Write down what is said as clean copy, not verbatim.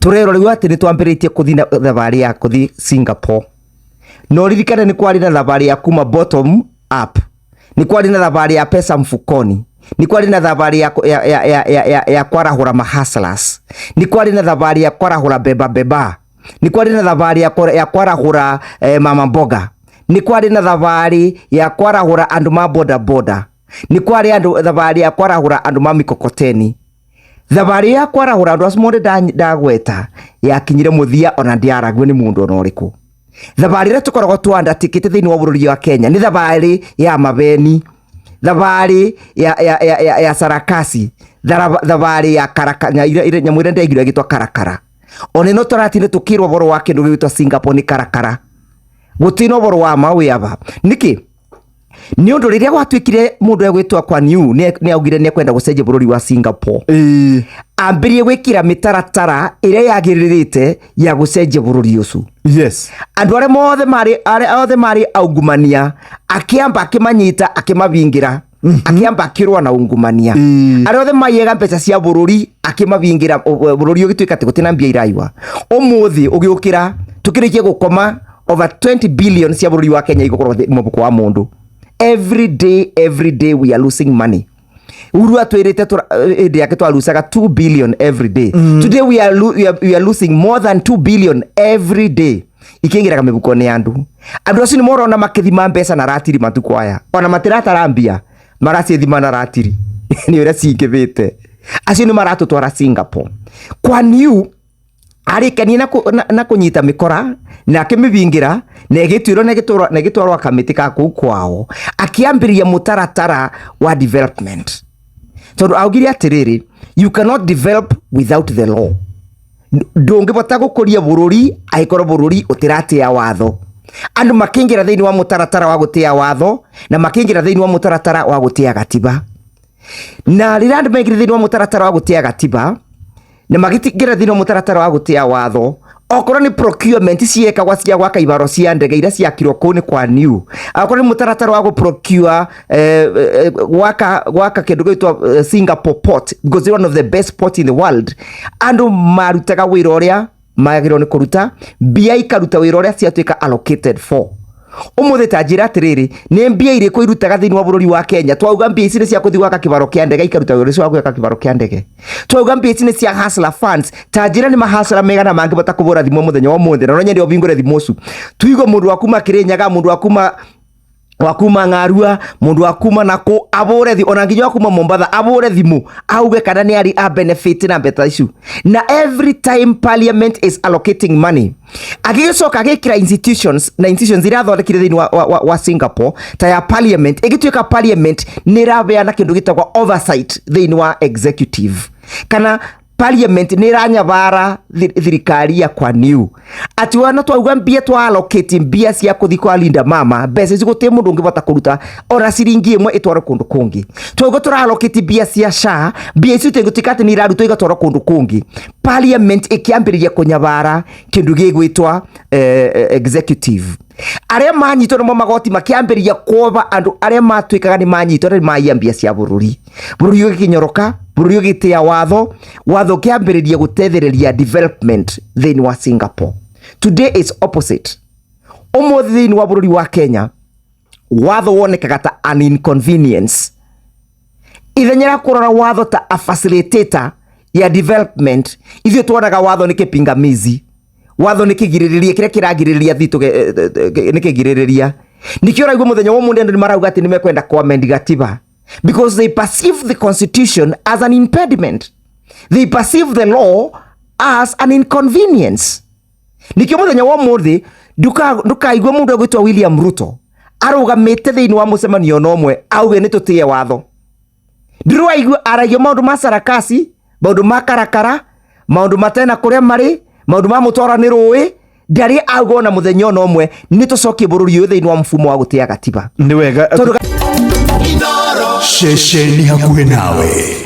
Tũrerwo rĩu atĩ nĩ twambĩrĩtie kũthiĩ na thabarĩ ya kũthiĩ Singapore. Na ũririkane nĩ kwarĩ na thabarĩ ya kuma bottom up, nĩ kwarĩ na thabarĩ ya pesa mfukoni, nĩ kwarĩ na thabarĩ ya, ya, ya, ya, ya, ya, ya kwarahũra mahustlers, nĩ kwarĩ na thabarĩ ya kwarahũra beba beba, nĩ kwarĩ na thabarĩ ya, ya kwarahũra mama mboga, nĩ kwarĩ na thabarĩ ya kwarahũra andũ ma boda boda, nĩ kwarĩ andũ thabarĩ ya kwarahũra andũ ma mikokoteni. Thabarĩ ya kwarahũra andũ acio mothe ndagweta yakinyire mũthia ona ndĩaragio nĩ mũndũ ona ũrĩkũ. Thabarĩ ĩrĩa tũkoragwo twandatikĩte thĩinĩ wa bũrũri wa Kenya nĩ thabarĩ ya mabeni, thabarĩ ya sarakasi, thabarĩ ya karaka, nyamũ ĩrĩa ndĩraiguire ĩgĩtwo karakara. Ona ĩno tũratinda tũkĩrwo ũhoro wa kĩndũ gĩgwĩtwo Singapore nĩ karakara. Gũtirĩ na ũhoro wa ma wĩ aba. Nĩkĩ? Nĩ ũndũ rĩrĩa gwatuĩkire mũndũ egwĩtwo Kuan Yew nĩ augire nĩ ekwenda gũcenjia bũrũri wa Singapore. Ambĩrĩrie gwĩkĩra mĩtaratara ĩrĩa yagĩrĩrĩte ya gũcenjia bũrũri ũcio. Andũ arĩa mothe marĩ arĩa othe marĩ aungumania akĩamba akĩmanyita akĩmabingĩra, akĩamba akĩrũa na ungumania. Arĩa othe maiyaga mbeca cia bũrũri akĩmabingĩra, bũrũri ũgĩtuĩka atĩ gũtirĩ na mbia iraiwa. Ũmũthĩ ũgĩũkĩra tũkĩrĩkia gũkoma over 20 billion cia bũrũri wa Kenya igũkorwo mũhuko wa mũndũ. Every day, every day we are losing money. Uhuru atwĩrĩte hĩndĩ yake twarucaga 2 billion every day. Today we are losing more than 2 billion every day. Ikĩingĩraga mĩhuko-inĩ ya andũ. Andũ acio nĩ morona makĩthima mbeca na ratiri matukũ aya. Ona matiratara mbia, maracithima na ratiri. Nĩ ũrĩa cingĩhĩte. Acio nĩ maratũtwara Singapore. Kuan Yew arĩkanie na kũnyita mĩkora na akĩmĩbingĩra na ĩgĩtuĩrwo na ĩgĩtwarwo kamĩtĩ ka kũu kwao, akĩambĩrĩria mũtaratara wa development. Tondũ augire atĩrĩrĩ, you cannot develop without the law. Ndũngĩbota gũkũria bũrũri angĩkorwo bũrũri ũtĩratĩa watho. Andũ makĩingĩra thĩinĩ wa mũtaratara wa gũtĩa watho na makĩingĩra thĩinĩ wa mũtaratara wa gũtĩa gatiba. Na rĩrĩa andũ maingĩra thĩinĩ wa mũtaratara wa gũtĩa gatiba na magĩtingĩra thĩinĩ wa mũtaratara wa gũtĩa watho, okorwo nĩ procurement ciekagwa cia gwaka ibaro cia ndege iria ciakirwo kũu nĩ Kuan Yew, okorwo nĩ mũtaratara wa gũprocure gwaka kĩndũ gĩgwĩtwo Singapore port, because one of the best port in the world, andũ marutaga wĩra ũrĩa magĩrĩirwo nĩ kũruta, mbia ikaruta wĩra ũrĩa ciatuĩka allocated for. Ũmũthĩ ta njĩra atĩrĩrĩ, nĩ mbia irĩkũ irutaga thĩinĩ wa bũrũri wa Kenya? Twauga mbia ici nĩ cia kũthiĩ gwaka kĩbaro kĩa ndege, ikaruta wĩra ũcio wa gwaka kĩbaro kĩa ndege. Twauga mbia ici nĩ cia hustler funds, ta njĩra nĩ mahustler megana mangĩbota kũbũra thimũ mũthenya wa ũmũthĩ, na no nyende ũbingũre thimũ ũcio. Tuigue mũndũ wa kuma Kĩrĩnyaga, mũndũ wa kuma Ng'arua, mũndũ wa kuma nakũ abũre thimũ, ona nginya wa kuma Mombatha abũre thimũ auge kana nĩ arĩ a benefit na mbeca icio. Na every time parliament is allocating money, agĩgĩcoka agĩkĩra institutions na institutions iria athondekire thĩinĩ wa Singapore ta ya parliament, ĩgĩtuĩka parliament nĩ ĩrabeana kĩndũ gĩtagwo oversight thĩinĩ wa executive, kana parliament nĩ ĩranyabara thirikari ya Kuan Yew. Atĩ wana twauga mbia twa allocate mbia cia kũthi kwa Linda Mama, mbeca ici gũtirĩ mũndũ ũngĩbota kũruta ona ciringi ĩmwe ĩtwarwo kũndũ kũngĩ. Twauga tũra allocate mbia cia SHA, mbia ici itigũtuĩka atĩ nĩ irarutwo igatwarwo kũndũ kũngĩ. Parliament ĩkĩambĩrĩria kũnyabara kĩndũ gĩgwĩtwa executive. Arĩa manyitwo nĩmo magoti makĩambĩrĩria kuoba andũ arĩa matuĩkaga nĩ manyitwo na nĩ maiya mbia cia bũrũri. Bũrũri ũgĩkĩnyoroka, bũrũri ũgĩtĩa watho, watho ũkĩambĩrĩria gũtethereria development thĩinĩ wa Singapore. Today is opposite. Ũmũthĩ thĩinĩ wa bũrũri wa Kenya, watho wonekaga ta an inconvenience. Ithenya rĩa kũrora watho ta a facilitator ya development, ithuĩ tuonaga watho nĩ kĩpingamizi. Watho nĩ kĩgirĩrĩria kĩrĩa kĩragirĩrĩria thitũ nĩ kĩgirĩrĩria. Nĩkĩo ũraigua mũthenya wa ũmũthĩ andũ nĩ marauga atĩ nĩ mekwenda kũ-amend gatiba, because they perceive the constitution as an impediment. They perceive the law as an inconvenience. Nĩkĩo mũthenya wa ũmũthĩ ndũkaigua mũndũ egwĩtwo William Ruto arũgamĩte thĩinĩ wa mũcemanio ona ũmwe auge nĩ tũtĩe watho. Ndĩraigua aragia maũndũ ma sarakasi, maũndũ ma karakara, maũndũ matena kũrĩa marĩ, maũndũ ma mũtwara nĩ rũĩ, ndarĩ auga ona mũthenya ona ũmwe nĩ tũcokie bũrũri ũyũ thĩinĩ wa mfumo wa gũtĩa gatiba. Nĩ wega. Tondũ Ceceni hakuhĩ nawe.